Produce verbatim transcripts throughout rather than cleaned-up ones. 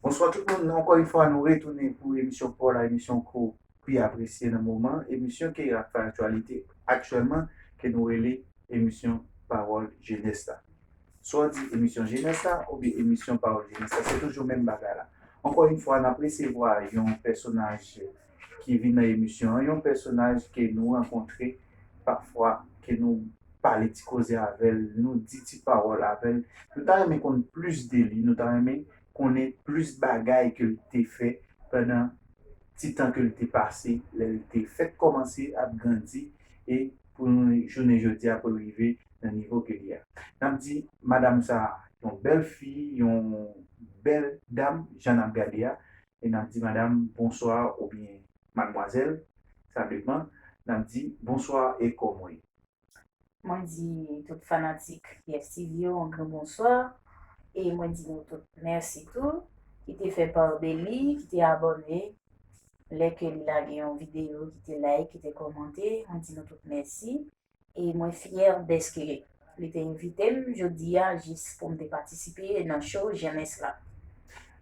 Bonswa tout moun, ankò yon fwa nou retounen pou emisyon pa w la, emisyon ke w pi apresye nan moman, emisyon ke ap fè aktyalite aktyèlman, ke nou rele emisyon Pawòl Jenès la. Swa w di emisyon jenès la oubyen emisyon Pawòl Jenès la, se toujou menm bagay la. Ankò yon fwa, n ap resevwa yon pèsonaj ki vin nan emisyon an, yon pèsonaj ke nou rankontre pafwa, ke nou pale ti koze avè l, nou di ti pawòl avè l. Nou ta renmen konn plis de li, nou ta renmen konnen plis bagay ke l te fè pandan ti tan ke l te pase, lè l te fèk kòmanse ap grandi, e pou nou jounen jodi a pou l rive nan nivo ke li a. N ap di madanm sa a, yon bèl fi, yon bèl dam, jan n ap gade a, e n ap di madanm bonswa oubyen madmwazèl, sa depann, n ap di bonswa e kòman w ye? Mwen di tout fanatik P F T V yo yon gran bonswa. E mwen di nou tout mèsi tou, ki te fè pa de li, ki te abòne. Lè ke li lage yon videyo, ki te like, ki te kòmante, mwen di nou tout mèsi. E mwen fyè dèske li te envite m jodi a jis pou m te patisipe nan show Jenès la.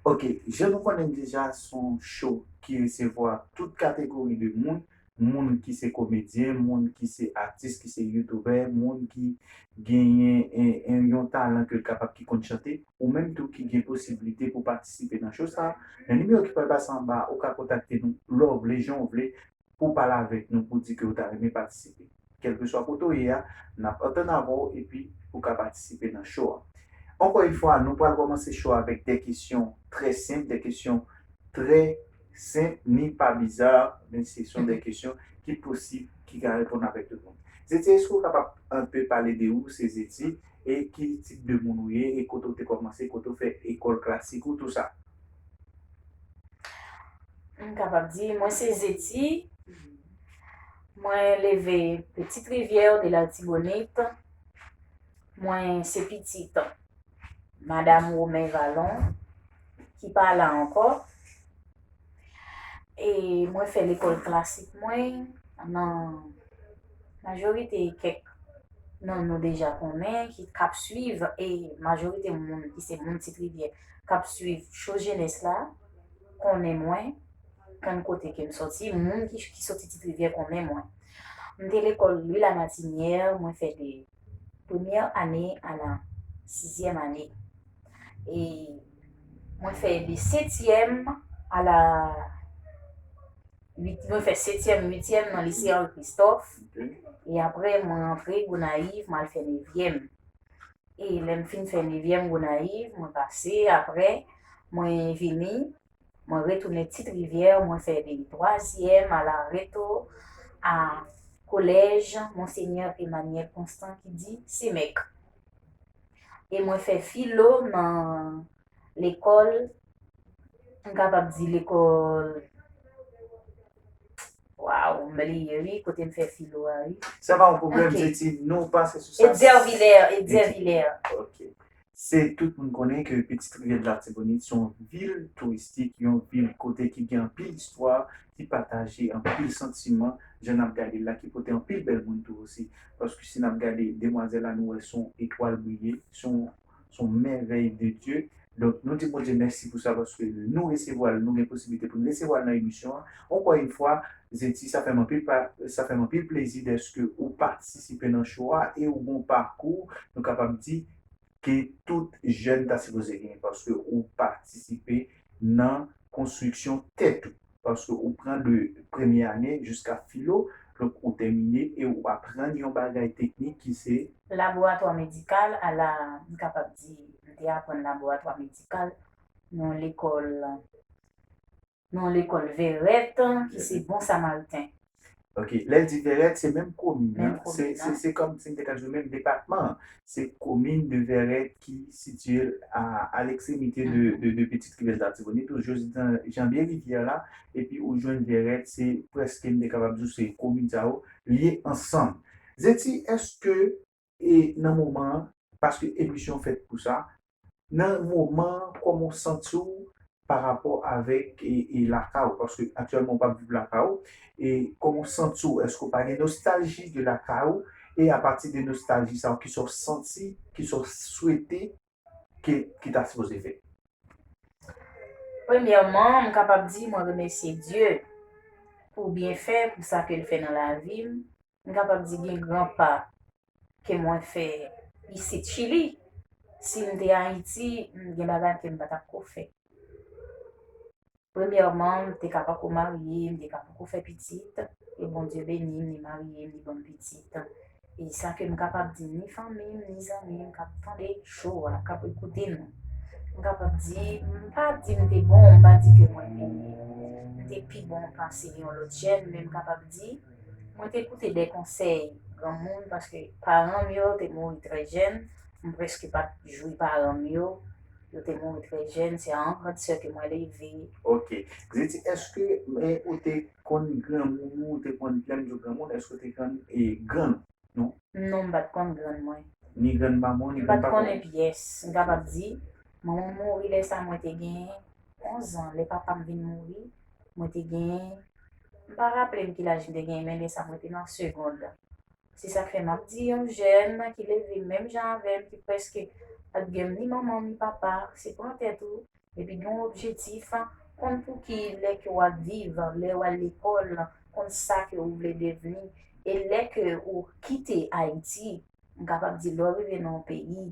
Ok, jan nou konnen deja, se yon show ki resevwa tout kategori de moun, moun ki se komedyen, moun ki se atis, ki se youtubè, moun ki genyen en, en, yon talan ke l kapab, ki konn chante, ou menm tou ki gen posiblite pou patisipe nan show sa a. Nan nimewo ki pral pase anba a, ou ka kontakte nou lè w vle, jan w vle, pou w pale avèk nou, pou w di ke w ta renmen patisipe. Kèlkeswa kote w ye a, n ap antann avè w epi ou ka patisipe nan show a. Ankò yon fwa, nou pral kòmanse show a avèk de kesyon trè senp, de kesyon trè senp, ni pa biza, men se son de kesyon ki posib, ki ka reponn avèk tout moun. Zeti, èske w kapab enpe pale de ou, se Zeti, e ki tip de moun ou ye, e kote w te kòmanse, kote w fè ekòl klasik ou, tou sa? M kapab di, mwen se Zeti. Mwen leve Petite Rivière de l'Artibonite. Mwen se pitit Madam Romain Valon, ki pa la ankò. E mwen fè lekòl klasik mwen nan majorite kèk non nou deja konnen, ki, k ap swiv, e majorite moun ki se moun Petite Rivière k ap swiv show Jenès la, konnen mwen, konn kote ke m sòti, moun ki, ki sòti Petite Rivière konnen mwen. M te lekòl Louis Lamartinière, mwen fè de premyè ane a la sizyèm ane. E mwen fè de setyèm a la uit, mwen fè setyèm, uityèm nan lise Henri Christophe. Ok. E apre, mwen antre Gonayiv, mwen al fè nevyèm. E lè m fin fè nevyèm Gonayiv, mwen pase, apre, mwen vini, mwen retounen Petite Rivière, mwen fè de twazyèm a la reto a kolèj Monseigneur Emmanuel Constant ki di Semèk. E mwen fè filo nan lekòl, m kapab di lekòl, waw, m bliye wi, kote m fè filo a wi. Sa pa yon pwoblèm, ok. Zeti, nou pase sou sa. Edzer Villers, Edzer Villers. Ok. Se tout moun konnen ke Petite Rivière de l'Artibonite se yon vil touristik, yon vil kote ki gen anpil istwa, ki pataje anpil santiman, jan n ap gade la, ki pote anpil bèl moun tou osi. Paske si n ap gade demwazèl la, nou wè se yon etwal briye, se yon, se yon mèvèy de Dye. Donk, nou di Bondye mèsi pou sa, paske nou resevwa l, nou gen posiblite pou n resevwa l nan emisyon an. Ankò yon fwa, Zeti, sa fè m anpil pa, sa fè m anpil plezi dèske ou patisipe nan show a e ou gen yon pakou, nou kapab di, ke tout jèn ta sipoze genyen, paske ou patisipe nan konstriksyon tèt ou, paske ou pran de premye ane jiska filo, donk ou tèmine e ou aprann yon bagay teknik ki se laboratwa medikal, ala, m kapab di, m te aprann laboratwa medikal nan lekòl nan lekòl Vèrèt, ki se Bon Samariten. Ok, lè l di Vèrèt, se menm komin nan. Menm komin nan. Se, se, se kòm si m te ka di w menm depatman an. Se komin de Vèrèt ki sitiye a, a lekstremite de, de, de Petite Rivière de l'Artibonite, ou jis nan Janvier Rivière la, epi ou jwenn Vèrèt, se prèske, m te kapab di w, se komin sa yo lye ansanm. Zeti, èske, e nan moman an, paske emisyon fèt pou sa, nan moman, kòman w santi w pa rapò avèk e, e lakay ou? Paske aktyèlman ou p ap viv lakay ou. E kòman w santi w? Èske w pa gen nostalji de lakay ou? E apati de nostalji sa, kisa w santi, kisa w swete ke, ki ta sipoze fèt? Premyèman, m kapab di mwen remèsye Dye pou byenfè, pou sa ke l fè nan lavi m. M kapab di gen gran pa ke mwen fè isit Chili. Si m te Ayiti, m gen bagay ke m pa t ap ko fè. Premyèman, m te ka pako marye, m te ka pako fè pitit, e Bondye beni m, li marye m, li ban m pitit. E sa ke m kapab di ni fanmi m, ni zanmi m k ap tande show a, k ap ekoute nou. M kapab di, m pa di m te bon, m pa di ke mwen te, m te pi bon pase yon lòt jèn, men m kapab di, mwen te koute de konsèy granmoun, paske paran m yo te mouri trè jèn, m prèske pa t jwi paran m yo, yo te mouri trè jèn, se an gran sè ke mwen leve. Ok. Zeti, èske eh, ou te konn granmoun ou, ou te konn, lè m di w granmoun, èske ou te konn eh, grann ou? Non. Non, m pa t konn grann mwen. Ni grann manman w, ni grann papa w? M pa t konnen pyès. M kapab di, manman m mouri lè sa mwen te gen onz an. Lè papa m vin mouri, mwen te gen, m pa raple m ki laj m te gen, men lè sa mwen te nan segond. Se sa k fè m ap di yon jèn ki leve menm jan avè m, ki prèske pa t gen ni manman ni papa, se pran tèt ou, epi gen yon objektif, konn pou ki lè ke w ap viv, lè w al lekòl, konn sa ke ou vle devni, e lè ke ou kite Ayiti, m kapab di lè w rive nan yon peyi,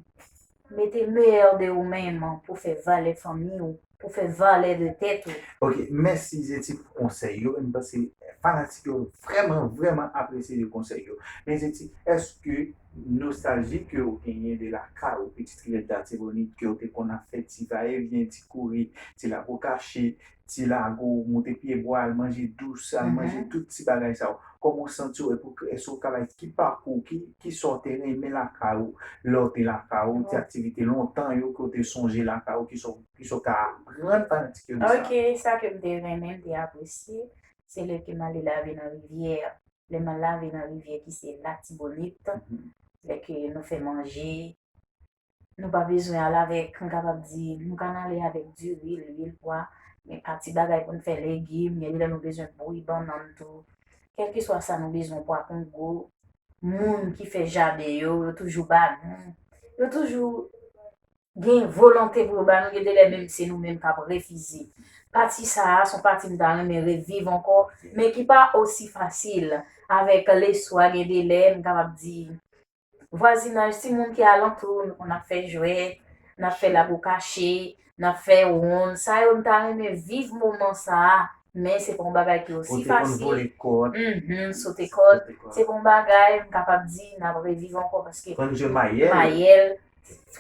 mete meyè de ou menm pou fè valè fanmi w, pou fè valè de tèt ou. Ok, mèsi Zeti pou konsèy yo. M panse fanatik yo vrèman, vrèman apresye de konsèy yo. Men Zeti, èske nostalji ke w genyen de lakay ou, pitit ki rete Latibonit, ke w te konn ap fè ti vayevyen, ti kouri, ti lago kache, ti lago, moute pye bwa, al manje dous, al manje tout ti bagay sa yo? Kòman w santi w? Epi èske w ka bay ki pakou, ki, ki sa w te renmen lakay ou, lè w te lakay ou, ti aktivite lontan yo ke w te sonje lakay ou, ki sa w, ki sa w ka aprann fanatik yo de sa? Ok, sa ke m te renmen, m te apresye, se lè ke m ale lave nan rivyè. Lè m al lave nan rivyè ki se Latibonit, lè ke nou fè manje, nou pa bezwen al avèk, m kapab di, nou ka n ale avèk diri, lwil, pwa, men pa ti bagay pou n fè legim, gen de lè nou bezwen bouyi bannann tou. Kèlkeswa sa nou bezwen, pwa kongo, moun ki fè jaden yo, yo toujou ba nou. Yo toujou gen volonte pou yo ba nou, gen de lè menm se nou menm k ap refize. Pati sa a, se yon pati m ta renmen reviv ankò, men ki pa osi fasil. Avèk leswa, gen de lè, m kapab di, vwazinaj, timoun ki alantou, n ap fè jwèt, n ap fè lago kache, n ap fè wonn. Sa yo, m ta renmen viv moman sa a, men se pa yon bagay ki osi fasil. Ou te konn vole kòd. Mhm, sote kòd. Se pa yon bagay, m kapab di, n ap reviv ankò, paske. Konn jwe mayèl. Mayèl.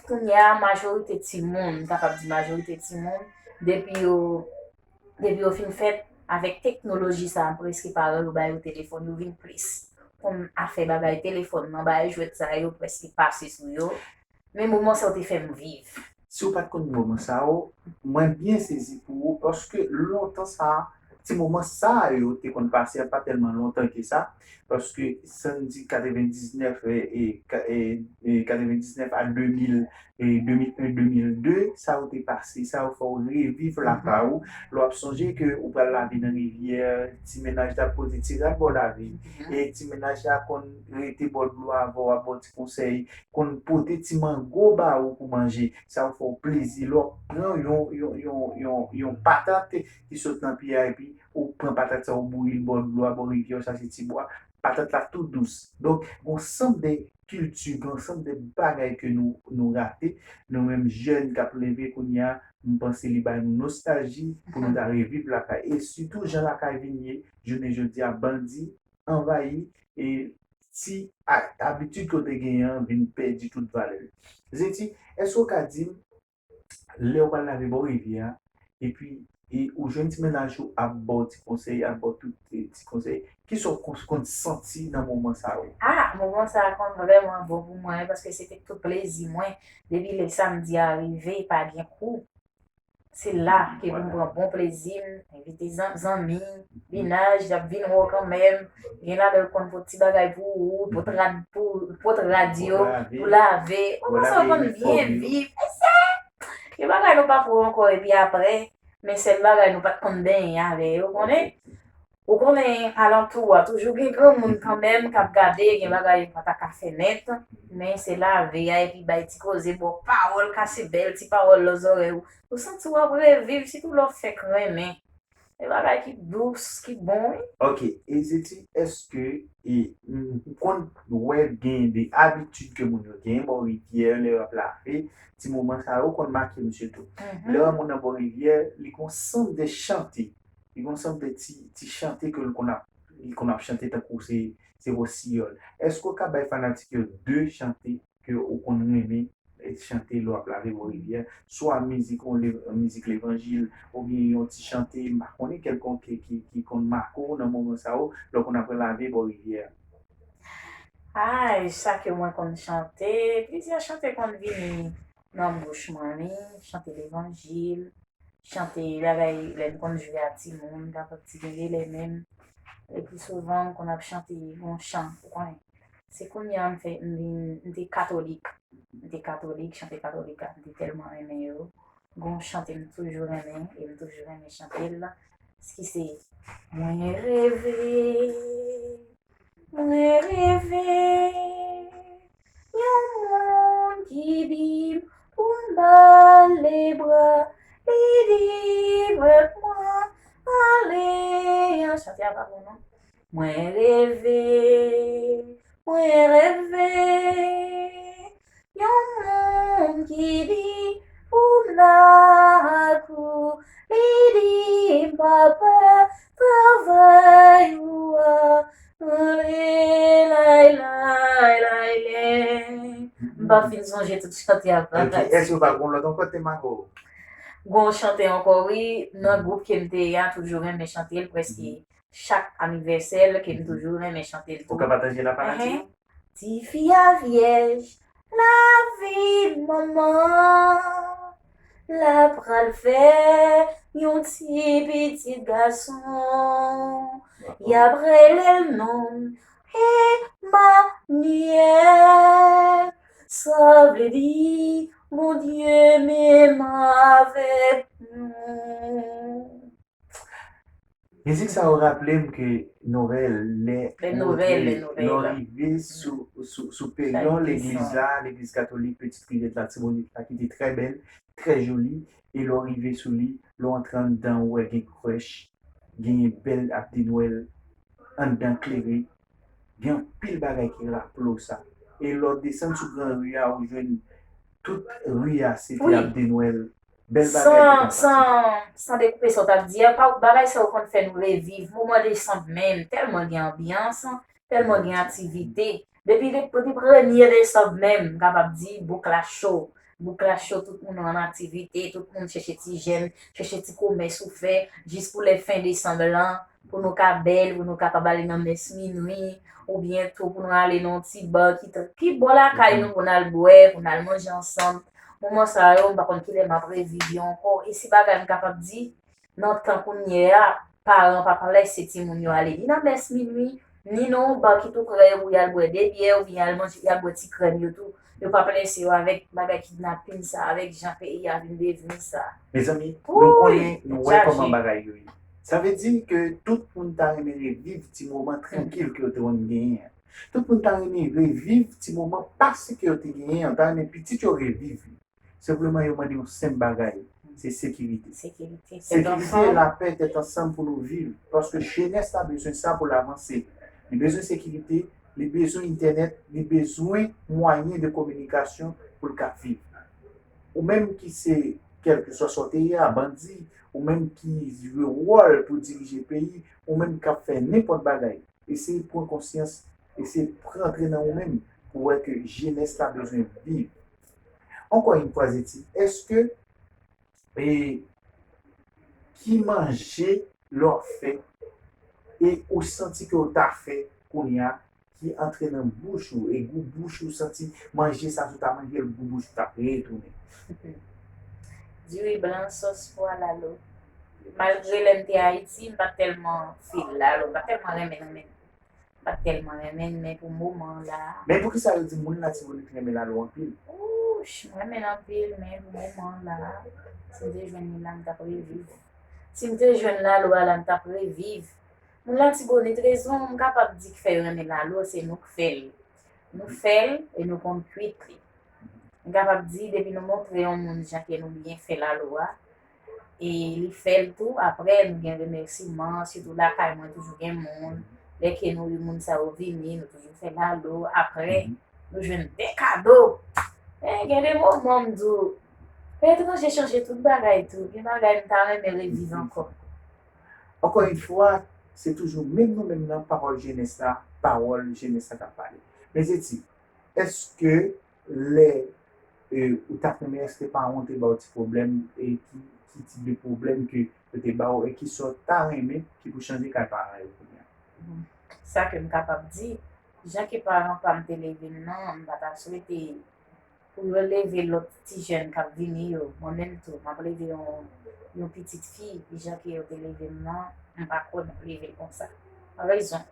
Kounye a, majorite timoun, m kapab di majorite timoun, depi yo, depi yo fin fèt, avèk teknoloji sa a, prèske paran yo ba yo telefòn, yo vin plis konn afè bagay telefòn nan, bagay jwèt sa yo prèske pase sou yo. Men moman sa yo te fè m viv. Si w pa t konn moman sa yo, mwen byen sezi pou ou, paske lontan sa a, ti moman sa yo te konn pase a pa tèlman lontan ke sa, paske sa n di katrevendiznèf, e, e, ka- e, e, katrevendiznèf a de mil, e, de mil en, de mil de, sa yo te pase, sa yo fè w reviv lakay ou, lè w ap sonje ke ou pral lave nan rivyè, ti mennaj la poze ti rad bò lave, e ti mennaj la konn rete bò dlo avè w, ap ba w ti konsèy, konn pote ti mango ba ou pou manje, sa yo fè w plezi, lè w ap pran yon, yon, yon, yon, yon patat ki sot nan pye a, epi ou pran patat sa, ou bouyi l bò dlo a, bò rivyè, ou chache ti bwa, patat la tou dous. Donk, gon sanm de kilti, gon sanm de bagay ke nou, nou rate, nou menm jèn k ap leve kounye a, m panse li bay nou nostalji pou nou ta reviv lakay. E sitou jan lakay vin ye, jounen jodi a, bandi anvayi e ti a- abitid ke w te genyen an vin pèdi tout valè l. Zeti, èske w ka di m, lè w pral lave bò rivyè a, epi e ou jwenn ti mennaj ou ap ba w ti konsèy, ap ba w tout ti konsèy, kisa w konn santi nan moman sa yo? Ah, moman sa a konn vrèman bon pou mwen, paske se te tout plezi mwen. Depi lè samdi a rive, pa gen kou. Se la ke pou m pran bon plezi m, envite zanmi, mennaj, y ap vin wè w kanmenm. Gen ladan yo konn pot ti bagay pou ou, pot rad, pou, pot rad yo, pou lave. Ou konn sa, yo konn byen viv. E se Gen bagay nou pa pran ankò, epi apre, men sèl bagay nou pa t konn benyen avè yo, konnen? Ou konnen, alantou a, toujou gen granmoun kanmenm k ap gade, gen bagay yo pa ta ka fè nèt, men se lave a, epi bay ti koze, bon, pawòl kase bèl, ti pawòl nan zòrèy ou. Ou santi w ap reviv, sitou lè w fèk renmen. Se bagay ki dous, ki bon, wi. Ok, e Zeti, èske, e, m, ou konn wè gen de abitid ke moun yo gen bò rivyè, lè y ap lave, ti moman sa yo konn make m sitou. Lè w wè moun nan bò rivyè, li gon sanm de chante, li gon sanm de ti, ti chante ke l konn ap, li konn ap chante tankou se, se wosiyòl. Èske w ka bay fanatik yo de chante ke ou konn renmen, e, chante lè w ap lave bò rivyè, swa mizik, yon le-, mizik levanjil, oubyen yon ti chante, m pa konnen, kèlkonk ki, ki, ki konn make w nan moman sa yo, lè w konn ap lave bò rivyè a? Ay, sa ke mwen konn chante, plizyè chante konn vini nan bouch mwen, wi, chante levanjil, chante bagay lè n konn jwe a timoun, kapab ti gen de lè menm. Le pli souvan, m konn ap chante yon chan, ou konnen. Se kounye a m fè, m vin, m te katolik. M te katolik, chante katolik la, m te tèlman renmen yo. Gon chante m toujou renmen, e m toujou renmen chante l, ki se Mwen reve, mwen reve, yon moun ki di m pou m ba l lebra, li di m, mwen ale. Chante a pa bon non. Mwen reve, mwen reve, yon moun ki di pou m lakou, li di m papa, travay ou a, ale lay, lay, lay, lay. M pa fin sonje tout chante a. Ok, èske w pa gon lòt ankò te make w? Gon chante ankò, wi, nan gwoup ke m te ye a, toujou renmen chante l, prèske chak anivèsè l ke m toujou renmen chante l tou. Ou ka pataje l ak fanatik yo? Tifi a vyèj, lavi manman, l ap pral fè yon ti pitit gason. Y ap rele l non Emanyèl, sa vle di Bondye menm avèk nou. Mizik sa yo raple m ke Nwèl, lè Nwèl, lè w rive sou, sou, sou peyon legliz la, legliz katolik Petite Rivière de l'Artibonite la, ki te trè bèl, trè joli, e lè w rive sou li, lè w antre anndan, ou wè gen krèch, gen bèl abde Nwèl, anndan klere, gen anpil bagay ki raple w sa. E lè w desann sou gran ri a, ou jwenn tout ri a, se te abde Nwèl. Bèl bagay ki konn pase. San, san dekoupe sa w t ap di a, pa, bagay sa yo konn fè nou reviv moman desanm menm, tèlman gen anbyans, tèlman gen aktivite. Depi, depi premye desanm menm, m kapab di, bouk la cho. Bouk la cho, tout moun an aktivite, tout moun chèche ti jèn, chèche ti komès ou fè, jis pou lè fen desanm lan, pou nou ka bèl, pou nou kapab ale nan mès minwi, oubyen tou pou nou ale nan yon ti ba ki, ki bò lakay nou, pou n al bwè, pou n al manje ansanm. Moman sa yo, m pa konn kilè m ap reviv yo ankò. E se bagay m kapab di, nan tan kounye a, paran pa pral lèse timoun yo ale ni nan mès minwi, ni nan yon ba ki tou prè yo pou y al bwè de byè oubyen al manje, y al bwè ti krèm yo tou. Yo p ap lèse yo avèk bagay kidnapin sa, avèk jan peyi a vin devni sa. Mezanmi, nou konnen, nou wè kòman bagay yo ye. Sa vle di ke tout moun ta renmen reviv ti moman trankil ke yo te konn genyen an. Tout moun ta renmen reviv ti moman pase ke yo te genyen an, ta renmen pitit yo reviv li. Senpleman, yo mande yon senp bagay, se sekirite. Sekirite, tèt ansanm. Sekirite, lapè, tèt ansanm pou nou viv. Paske jenès la bezwen sa pou l avanse. Li bezwen sekirite, li bezwen entènèt, li bezwen mwayen de kominikasyon pou l ka viv. Ou menm ki se, kèlkeswa sa w te ye a, bandi, ou menm ki jwe wòl pou dirije peyi, ou menm k ap fè nenpòt bagay, eseye pran konsyans, eseye rantre nan ou menm pou wè ke jenès la bezwen viv. Encore une fois, Zeti, èske, e, ki manje lè w fè e ou santi ke w ta fè kounye a ki antre nan bouch ou, e gou bouch ou santi manje sa, si w ta manje l, gou bouch ou t ap retounen? Diri blan, sòs pwa, lalo. Malgre lè m te Ayiti, m pa t tèlman fil lalo, m pa t tèlman renmen l, men m pa t tèlman renmen l, men pou moman la. Men poukisa yo di moun Latibonit renmen lalo anpil? Ooh, Mwen renmen l anpil, men pou moman la, si m te jwenn li la, m t ap reviv. Si m te jwenn Lalo a la, m t ap reviv. Moun Latibonit, rezon m kapab di k fè yo renmen Lalo, se nou k fè l. Nou fè l e nou konn kwit li. M kapab di, depi nou montre yon moun jan ke nou byen fè Lalo a, e li fè l tou, apre nou gen remèsiman, sitou lakay mwen toujou gen moun. Lè ke nou, moun sa yo vini, nou toujou fè Lalo. Apre, nou jwenn de kado. Men gen de moman m di w, etranje chanje tout bagay tou. Gen bagay m ta renmen reviv ankò. Encore une fois, se toujou menm nou menm nan, pawòl jenès la, pawòl jenès la k ap pale. Men Zeti, èske lè e, ou t ap renmen, èske paran w te ba w ti pwoblèm, e ki, ki tip de pwoblèm ke yo te ba w, e kisa w ta renmen ki pou chanje kay paran yo kounye a? Sa ke m kapab di, jan ke paran pa m te leve m nan, m pa ta swete pou yo leve lòt ti jèn k ap vini yo. Mwen menm tou, m ap leve yon, yon pitit fi, jan ke yo te leve m nan, m pa kwè m ap leve l konsa. Rezon,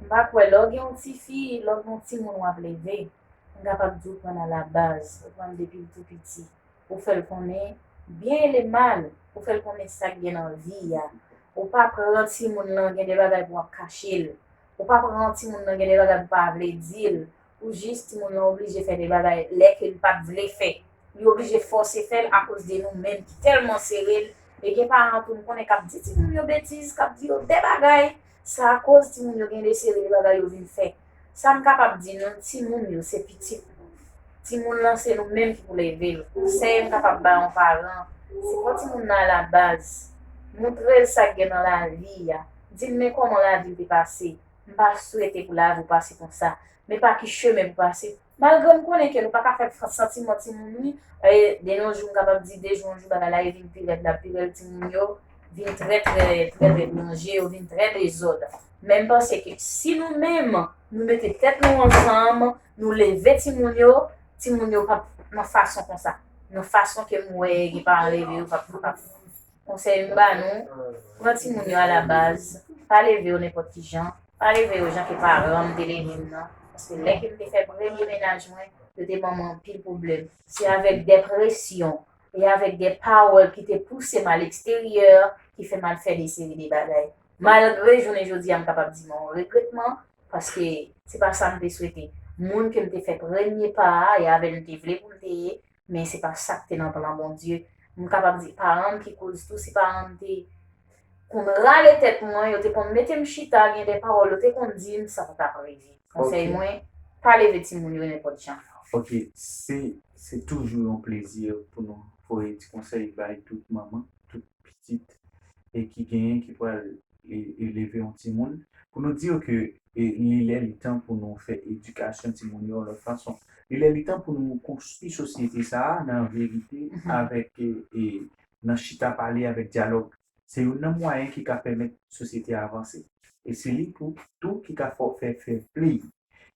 m pa kwè lè w gen yon ti fi, lè w gen yon timoun w ap leve, m kapab di w pran l alabaz, ou pran l depi l tou piti. Ou fè l konnen byen e mal, ou fè l konnen sa k gen nan vi a. Ou pa pran timoun lan, gen de bagay pou w ap kache l. Ou pa pran timoun lan, gen de bagay pou w pa vle di l. Ou jis timoun lan oblije fè de bagay lè ke l pa t vle fè. Li oblije fòse fè l akoz de nou menm ki tèlman sere l. E gen paran tou m konnen k ap di timoun yo betiz, k ap di yo de bagay. Sa akoz timoun yo gen de seri de bagay yo vin fè. Sa m kapab di nou, timoun yo se pitit nou. Timoun lan se nou menm ki pou leve l. Konsèy m kapab ba yon paran, se pran timoun nan alabaz. Montre l sa k gen nan lavi a. Di l men kòman lavi te pase. M pa swete pou lavi w pase konsa. Men pa ki chemen pou pase. Malgre m konnen ke nou pa ka fè santiman timoun wi, e de nos jours m kapab di de jou an jou bagay la e vin pi rèd, l ap pi rèd, timoun yo vin trè trè trè trè danje, yo vin trè dezòd. Men m panse ke si nou menm nou mete tèt nou ansanm, nou leve timoun yo, timoun yo p ap nan fason konsa. Nan fason ke m wè gen paran leve yo p ap, p ap. Konsèy m ba nou, pran timoun yo alabaz, pa leve yo nenpòt ki jan, pa leve yo jan ke paran m te leve m nan. Paske lè ke m te fè premye mennaj mwen, yo te ban m anpil pwoblèm. Se avèk de presyon e avèk de pawòl ki te pouse m al eksteryè ki fè m al fè de seri de bagay. Malgre jounen jodi a m kapab di m yon regretman, paske se pa sa m te swete. Moun ke m te fè premye pa a, e avè l m te vle pou m te ye, men se pa sa k te nan plan Bondye. M kapab di paran m ki koz tou, si paran m te konn rale tèt mwen, yo te konn mete m chita, gen de pawòl yo te konn di m, sa pa t ap rive. Konsèy mwen, pa leve timoun yo nenpòt jan. Ok, se, se toujou yon plezi pou nou voye ti konsèy bay tout manman, tout pitit e ki genyen ki pral e, e leve yon timoun. Pou nou di yo ke e, li lè li tan pou nou fè edikasyon timoun yo yon lòt fason. Li lè li tan pou nou konstwi sosyete sa a nan verite avèk e, e nan chita pale, avèk dyalòg. Se youn nan mwayen ki ka pèmèt sosyete a avanse. E se li tou, tou ki ka fè w fè fè play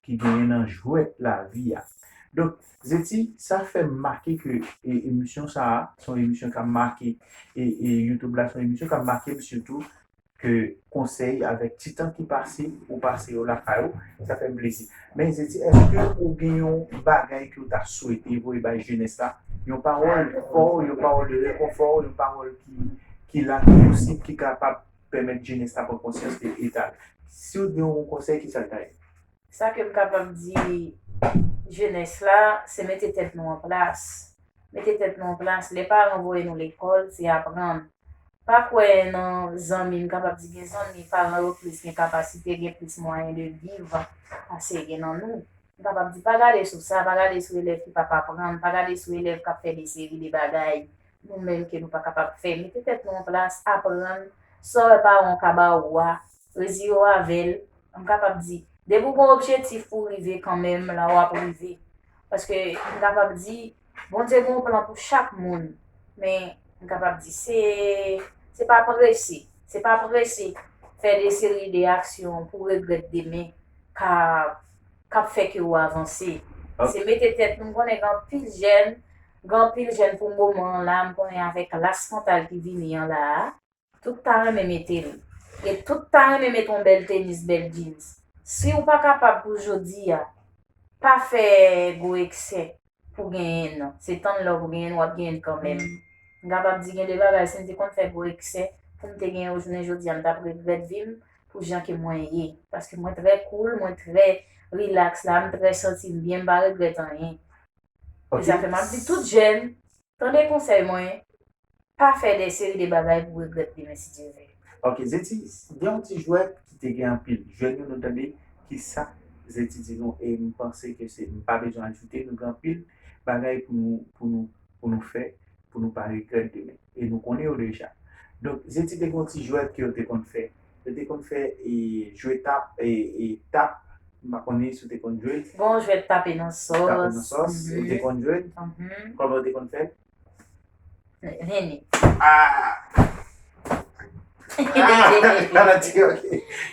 ki genyen nan jwèt lavi a. Donk, Zeti, sa fè m make ke e, emisyon sa a, se yon emisyon k ap make e, e YouTube la, se yon emisyon k ap make m sitou ke konsèy avèk ti tan ki pase, ou pase yo lakay ou, sa fè m plezi. Men Zeti, èske ou gen yon bagay ke w ta swete voye bay jenès la? Yon pawòl fò, yon pawòl de rekonfò, yon pawòl ki, ki la, ki posib, ki kapab pèmèt jenès la pran konsyans de eta l. Si w gen yon konsèy, kisa l ta ye? Sa ke m kapab di jenès la, se mete tèt nou an plas. Mete tèt nou an plas. Lè paran voye nou lekòl, se aprann. Pa kwè nan zanmi, m kapab di gen zanmi, paran yo plis gen kapasite, gen plis mwayen de viv pase gen nan nou. M kapab di pa gade sou sa, pa gade sou elèv ki p ap aprann, pa gade sou elèv k ap fè de seri de bagay nou menm ke nou pa kapab fè. Mete tèt nou an plas, aprann, sa w wè paran w ka ba ou a, reziye w avè l. M kapab di, depi w gen objektif pou w rive kanmenm, la w ap rive. Paske m kapab di, Bondye gen yon plan pou chak moun. Men, m kapab di, se, se pa prese. Se pa prese fè de seri de aksyon pou w regrèt demen k ap, k ap fè ke w avanse. Se mete tèt nou, m konnen gen anpil jèn, gen anpil jèn pou moman an la, m konnen avèk klas mantal ki vini an la a, tout ta renmen mete l. E tout ta renmen mete yon bèl tenis, bèl jeans. Si w pa kapab pou jodi a, pa fè gwo eksè. pou genyen l non. Se tann lè w pou genyen l, w ap genyen l kanmenm. M kapab di gen de bagay, si m te konn fè gwo eksè, pou m te genyen yo jounen jodi a, m t ap regrèt vi m pou jan ke mwen ye. Paske mwen trè cool, mwen trè relax la, m trè santi m byen, m pa regrèt anyen. E sa fè m ap di tout jèn, tande konsèy mwen, pa fè de seri de bagay pou regrèt demen si Dye vle. Ok, Zeti, gen yon ti jwèt ki te gen anpil jwèt nou, nou tande ki sa Zeti di nou, e m panse ke se, m pa bezwen ajoute, nou gen anpil bagay pou nou, pou nou, pou nou fè, pou nou pa regrèt demen. E nou konnen yo deja. Donk, Zeti te gen yon ti jwèt ke yo te konn fè. Yo te konn fè e, jwe tap, e, e tap, m pa konnen si w te konn jwe. Bon, jwèt tape nan sòs. Tape nan sòs, ou te konn jwe? Kòman w te konn fè? Vini. Ah! Ah! Fanatik, ok.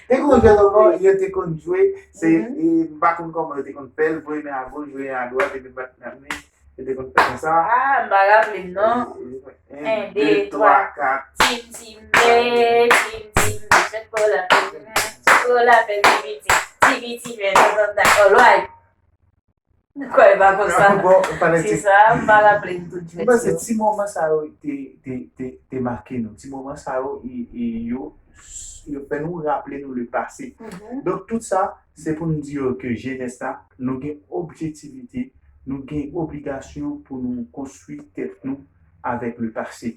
Te konn jwe ankò, yo te konn jwe. Se, e, m pa konn kòman yo te konn fè l, voye men a goch, voye men a dwat, epi bat nan men. Yo te konn fè konsa. Ah, m pa raple m non. En, de, twa, kat. Tim, tim, de, tim, tim, de, chokola, chokola, fè ti piti, ti piti, men, nan zòn ta, alright. Kwè pa konsa. Bon, fanatik. Se sa, m pa raple m tout jwèt yo. M panse ti moman sa yo te, te, te, te make nou. Ti moman sa yo, e, e, yo, yo fè nou raple nou le pase. Donk, tout sa, se pou n di yo ke jenès la, nou gen objektivite, nou gen obligasyon pou nou konstwi tèt nou avèk le pase.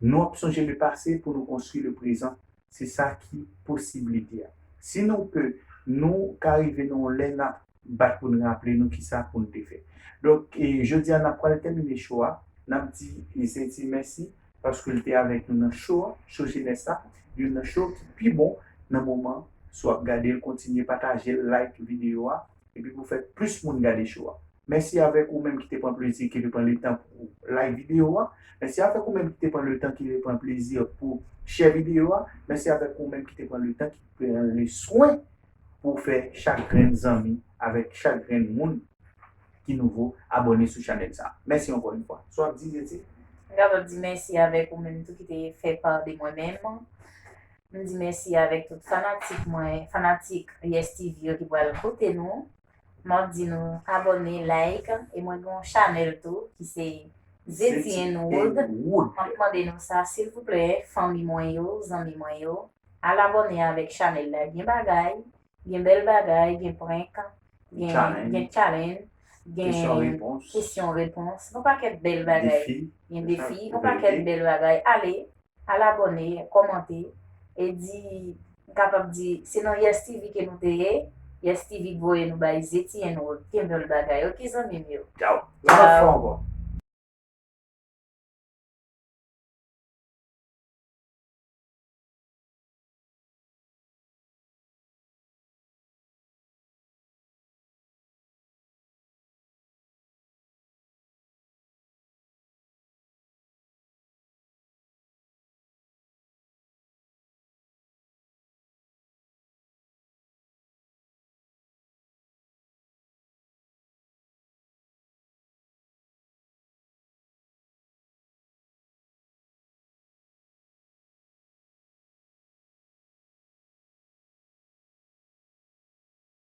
Nou ap sonje le pase pou nou konstwi le prezan. Se sa ki posiblite a. Si nou pe, nou ka rive nan yon lè n ap bat pou n raple nou kisa pou n te fè. Donk, e, jodi a, n ap pral tèmine show a. N ap di Zeti mèsi paske l te avèk nou nan show a, show jenès la. Youn nan show ki pi bon nan moman. Si w ap gade l, kontinye pataje l, like videyo a. Epi pou fè plis moun gade show a. Mèsi avèk ou menm ki te pran plezi, ki te pran letan pou like videyo a. Mèsi avèk ou menm ki te pran letan, ki te pran plezi pou share videyo a. Mèsi avèk ou menm ki te pran letan, ki pran le swen pou fè chak grenn zanmi avèk chak grenn moun ki nouvo abòne sou chanèl sa. Mèsi ankò yon fwa. Sa w ap di, Zeti? M kapab di mèsi avèk ou menm tou ki te fè pa de mwen menm. M di mèsi avèk tout fanatik mwen, fanatik Yes T V yo ki pral koute nou. M ap di nou abòne, like, e mwen gen yon chanèl tou ki se Zeti and Wood. M ap mande nou sa, silvouplè, fanmi mwen yo, zanmi mwen yo, al abòne avèk chanèl la. Gen bagay, gen bèl bagay, gen prank, gen, gen challenge, gen kesyon repons, yon pakèt bèl bagay. Gen defi, yon pakèt bèl bagay. Ale, al abòne, kòmante, e di, m kapab di, se nan Yes T V ke nou te ye, Yes T V voye nou bay Zeti and Wood, gen bèl bagay, ok, zanmi m yo. Tchaw. Yon lòt fwa ankò.